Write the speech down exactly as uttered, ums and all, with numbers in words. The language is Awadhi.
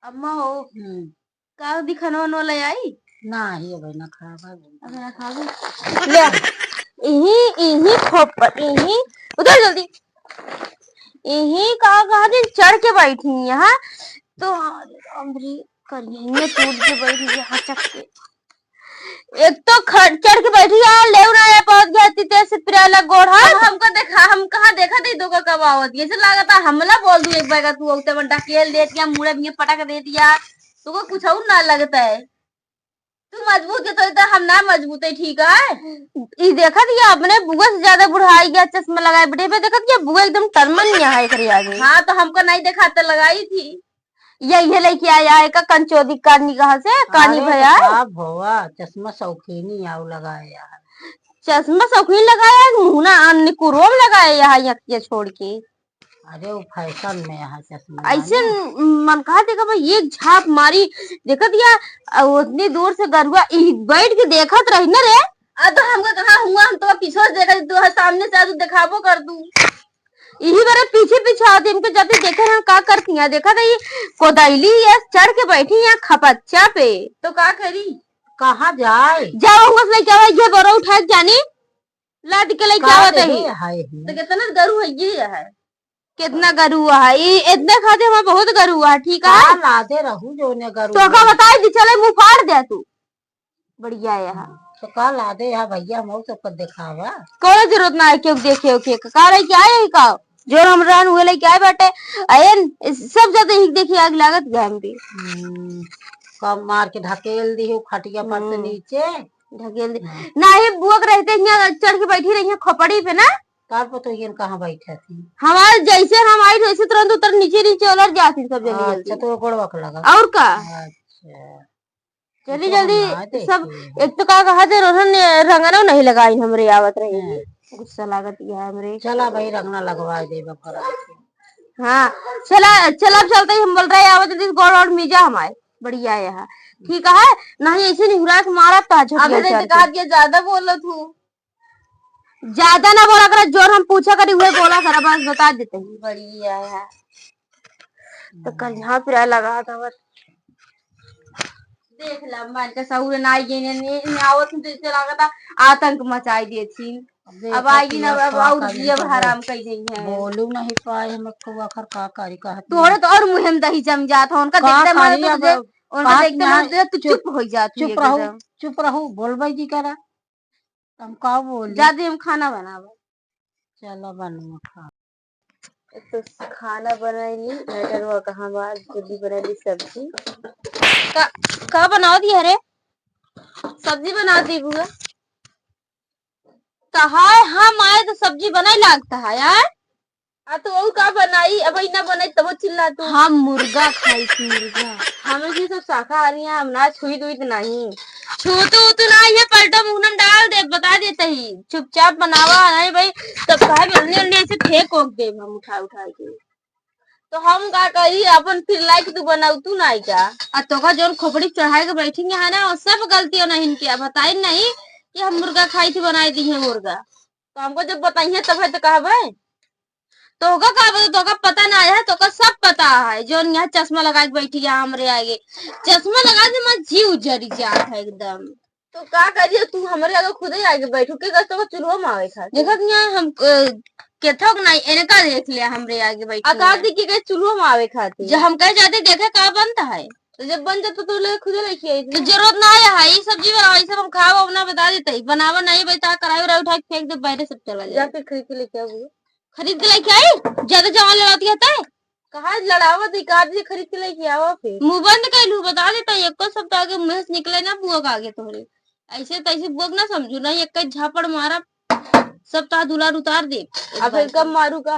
अम्मा हो, हम्म। का दिखनो नो ले आई? ना, ये भाई ना खाबा। अबे ना खाबे। ले, इही, इही खोप, इही, उधर जल्दी। इही का कहा दिन चढ़ के बैठी यहाँ, तो अरे, अमरी करिए टूट के बैठी यहाँ चढ़ के। एक तो ख-, चढ़ के बैठी है, लेव ना ये पहुंच गया इतनी तेज से पिराला गोड़ हाथ। अब हमको देखा, हम कहाँ देखा थे दो का कब आवत, ऐसे लागत है हमला बोल दूं एक बार का, तू औते में ढकेल देत या मुड़े में पटक देत या, तुमको कुछ और ना लगता है। तू मजबूत है तो, तो हम ना मजबूत है, ठीक है? ई देखत या अपने बुआ से ज्यादा बुढ़ाई गया, चश्मा लगाए बैठे पे, देखत या बुआ एकदम टरमन नहीं है एकरे आगे। हाँ, तो हमको नहीं देखा तो लगाई थी। ये, ये लेके आया है का कंचोदी कानी कहाँ से? कानी अरे, भैया? तो का भवा, चश्मा शौकीनी आओ लगाया है। चश्मा शौकीन लगाया है, मुहना अन्य कुरोम लगाया है, ये छोड़ के। अरे, वो फैशन में है चश्मा ऐसे लगाना। मन कहा देखा भाई, एक झाप मारी, देखत या, आ, उतनी दूर से गरुआ ई बैठ के देखत रही ना रे। आ, तो हमको कहाँ हुआ, हम तो पीछे से देखा, तू सामने से आ, तू दिखाबो कर तू। यही बारे पीछे पीछे आते, इनके जब भी देखे हम का करती हैं, देखा था ये कोदाइली ये चढ़ के बैठी है खपच्चा पे। तो का करी? कहाँ जाए? जाओ, उनको से लेके आओ, ये बोरा उठा के जानी, लाद के लेके का आवत दे ही। दे हाय ही। तो कितना गरु है ये है? कितना गरु है? ये इतने खाते हमारे बहुत गरु है, ठीक है? का लादे रहू जो ने गरु तो का है? बताए दी, चले मुँह फाड़ दे तू। बढ़िया है यहाँ। तो का लादे यहाँ भैया, हम सबको दिखावा। कोनो जरूरत ना है क्यों देखे ओके, का रही क्या है का? जो हम रहन हुए लेके आए बाटे, अयन सब ज्यादा ही देखिए आग लागत गया हम भी। हम्म, कम मार के ढकेल दी हो खटिया पर से हम्म। नीचे। ढकेल दी। हम्म। ना ही बुआ के रहते यहाँ चढ़ के बैठी रही है खोपड़ी पे ना। तार पर तो ये कहाँ बैठे थी? हमारे जैसे हम आई वैसे तुरंत उतर नीचे नीचे उलर जाती सब जल्दी अच्छा, जल्दी। तो गोड़वा के लगा। और का? अच्छा। जल्दी तो हम जल्दी ना देखे सब हैं। एक तो का कहा दे रोहन ने रंगनो नहीं लगाई हमरे आवत रही। हैं। गुस्सा लागत या हमरे। चला भाई रंगना लगवा दे बकरा के। हाँ, चला, चला अब चलते ही हम बोल रहे आवत दिन गोड़ और मीजा हमारे। बढ़िया है यहाँ। ठीक है, नहीं ऐसे नहीं हुराक मारा ता झटिया अबे चढ़ के। कहा दिया ज्यादा बोलो तू। ज्यादा ना बोला करा, जोर हम पूछा करी हुए बोला करा, बस बता देते हैं। बढ़िया है। तो कल यहाँ पे लगा था बस। देख ला, मन का सहूर ना आई, ये ने, ने, ने आवत हूँ तो इसे लगा था आतंक मचाई देती। अब आएगी ना, अब और ये हराम कह गई है। बोलू नहीं पाए, हम को आखिर का करी कहत तोहरे तो और मुँह में दही जम जात हो, उनका का देखते मारे करी तो अब, तुझे, उनका देखते मारे तो तू चुप हो जात हो चुप रहू, एकदम। चुप रहू, बोलबे जी करा। हम का बोली? जादे हम खाना बनावा। चलो बनवा खा। एक तो खाना बनाई ली, मटर हुआ कहाँ बा, जल्दी बनाई ली सब्जी। का, का बनावत ही अरे? सब्जी बनावत ही बुआ। तो हाय, हम आए तो सब्जी बनाई लागता है यार। आ तो वो का बनाई, अब ना बनाई तब चिल्ला तू। हम मुर्गा खाई थी, मुर्गा। हमें भी सब शाकाहारी हैं, हम ना छुई दुई तो नहीं। छूतू उतू ना, ये पलटो मुंह में डाल दे, बता देते ही। चुपचाप बनावा, नहीं भाई, तब काहे में अन्य अन्य ऐसे फेंक ओक दे हम उठा उठा के। तो हम का कही, अपन फिर लाइक तू बनाऊ, तू ना आई का? आ तो का जोन खोपड़ी चढ़ाए के बैठी है ना, वो सब गलती है ना इनके, बताई नहीं कि हम मुर्गा खाई थी, बनाई दी है मुर्गा। तो हमको जब बताइए तब है तो कहबे। तोहका का पता, तोहका पता ना है, तोहका सब पता है। जोन यहाँ चश्मा लगा के बैठी है हमरे आगे, चश्मा लगा के मैं जीव जरी जात है एकदम। तो का करिए, तू हमरे आगे खुदे आगे बैठू के, कस तोहका चूल्हो में आवे खातिर। देखत नहीं है हम, अ, केथक नहीं, इनका देख लिया हमरे आगे बैठी आ का है। देखिए के चूल्हो में आवे खातिर। जब हम कहे जाते देखे का बनता है। तो जब बन जाता तो ले खुदे लेके आई तो थी। जरूरत ना है, ये सब्जी बनाओ, ये सब हम खाओ, अपना बता देते ही। बनावा नहीं भाई, ता कराई उराई उठा के फेंक दे, बाहर सब चला जाए। जाके खरीद के लेके आओ। खरीद के लेके आई, ज्यादा जवान लड़ाती है तै। कहाँ लड़ावत ही, का दीजिए खरीद के लेके आवा फिर। मुंह बंद कर लू, बता देता, एको सप्ताह के मुंह से निकले ना बुआ का आगे तोहरे। ऐसे तैसे बुआ ना समझू, नहीं एक झापड़ मारा, सप्ताह दुलार उतार दे। अब फिर कब मारू का?